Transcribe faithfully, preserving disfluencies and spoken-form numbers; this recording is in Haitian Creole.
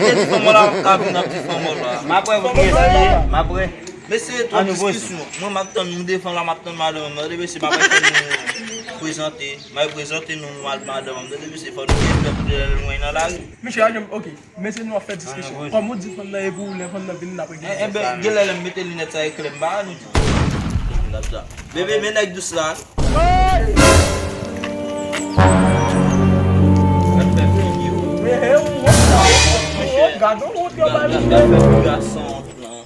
te di fanm la, m ap ka vin ap di fanm la. M ap wè pou ki eseye, m ap wè. Mesye, twòp diskisyon. Mwen, m ap tann nou devan la, m ap tann madanm nan. Tande, mesye, m ap tann nou prezante. M ap prezante nou mad-, madanm. Tande, mesye, fò nou byen fè pou lè lwen nan lari. Mesye, a janm, ok. Mesye, nou ap fè diskisyon. Kòm ou di fanm nan e pou ou, lè fanm nan vini, n ap regle. Enben, genlè lè m mete linèt sa e klè m ba nou di. Bebe, men nèg dous la. Gad fè figi ou. Gad on wont yo ba li. Gad fè figi a san wont lan.